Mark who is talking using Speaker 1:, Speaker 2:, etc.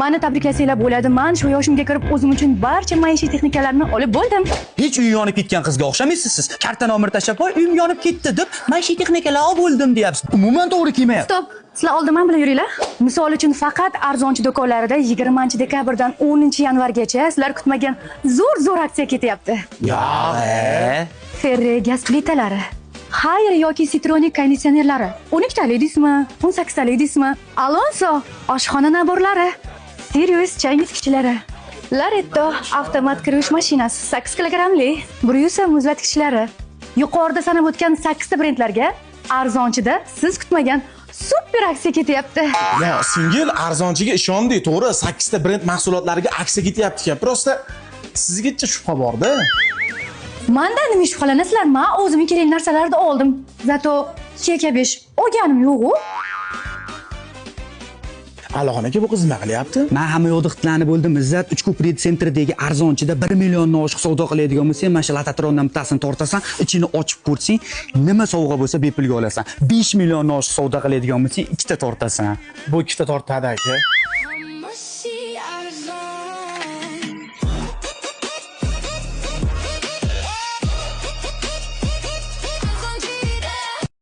Speaker 1: Mani tabriklasanglar bo'ladi. Man shu yoshimga kirib o'zim uchun barcha maishiy texnikalarni olib bo'ldim.
Speaker 2: Hech uyi yonib ketgan qizga o'xshamaysiz siz. Karta nomer tashlab qo'y, uyim yonib ketdi deb maishiy texnikalar olib bo'ldim deyapsiz. Umuman to'g'ri kelmayapti.
Speaker 1: Стоп. Sizlar oldin man bilan yuringlar. Misol uchun, faqat arzonchi do'konlarida 20 dekabrdan 10 yanvargacha sizlar kutmagan zo'r zo'r aksiya ketyapti.
Speaker 2: Ya.
Speaker 1: Ferre gaz plitalari, Haier yoki Citronic konditsionerlari. 12 talik deysizmi? 18 talik deysizmi? Alonso oshxona набор lari, Sirius chang yutgichlari, Laretto avtomat kir yuvish mashinasi 8 kilogrammli, Bryusa muzlatkichlari. Yuqorida sanab o'tgan 8 ta brendlarga arzonchida siz kutmagan super aksiya ketyapti.
Speaker 3: Ya, singil, arzonchiga ishondik, to'g'ri, 8 ta brend mahsulotlariga aksiya ketyapti ekan. Просто sizgacha shubha borda.
Speaker 1: Mandan nima shubhalanasizlar? Men o'zimga kerakli narsalarni oldim. Зато KK5 olganim yo'q-u.
Speaker 3: Aloxon aka, bu qiz nima qilyapti?
Speaker 2: Man hamma yoqda xitlanib bo'ldim. Izzat, Uchko'prik центр idagi arzonchida 1 milliondan oshiq savdo qiladigan bo'lsang, mana shu lototrondan bittasini tortasan, ichini ochib ko'rsang, nima sovg'a bo'lsa bepulga olasan. 5 milliondan oshiq savdo qiladigan bo'lsang, ikkita tortasan.
Speaker 3: Bu ikkita tortadi, aka.